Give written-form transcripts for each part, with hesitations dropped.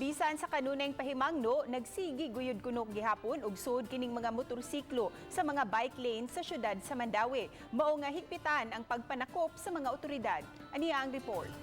Bisan sa kanunayng pahimangno, nagsigi guyod kuno gihapon og sud kining mga motorsiklo sa mga bike lane sa syudad sa Mandaue. Mao nga higpitan ang pagpanakop sa mga otoridad. Aniya ang report.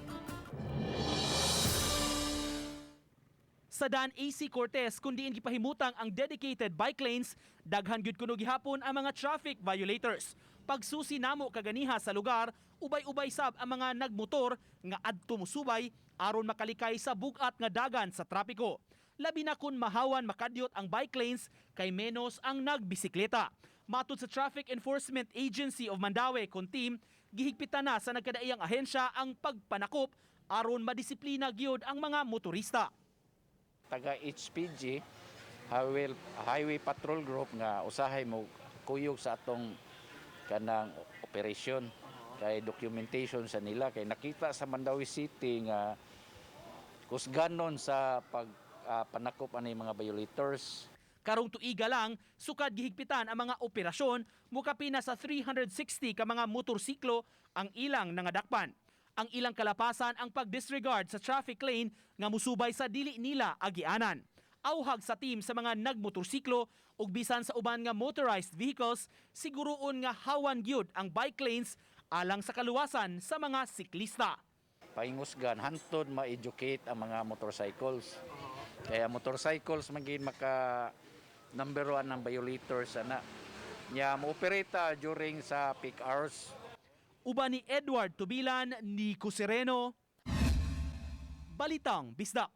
Sa Dan AC Cortez kung diin gipahimutang ang dedicated bike lanes, daghan gyud kuno gihapon ang mga traffic violators. Pagsusi namo kaganiha sa lugar, ubay-ubay sab ang mga nagmotor nga adto musubay aron makalikay sa bug-at nga dagan sa trapiko. Labi na kun mahawan makadyot ang bike lanes kay menos ang nagbisikleta. Matud sa Traffic Enforcement Agency of Mandaue kon team, gihigpitan na sa nagkadaiyang ahensya ang pagpanakop aron madisiplina gyud ang mga motorista. Taga HPG, Highway Patrol Group, nga usahay mo kuyog sa atong kanang operation kay documentation sa nila, kay nakita sa Mandaue City nga kusganon sa pag panakop ani mga violators. Karong tuiga lang, sukad gihigpitan ang mga operasyon, mukapina sa 360 ka mga motorsiklo ang ilang nangadakpan. Ang ilang kalapasan, ang pag-disregard sa traffic lane nga musubay sa dili nila agianan. Auhag sa team sa mga nagmotorsiklo ug bisan sa uban nga motorized vehicles, siguruon nga hawan gyud ang bike lanes alang sa kaluwasan sa mga siklista. Pahingusgan hantod ma-educate ang mga motorcycles. Kaya motorcycles man gyud maka number one ng violators ana. Nya mo-operate during sa peak hours. Uban ni Edward Tubilan, Nico Sereno, Balitang Bisdak.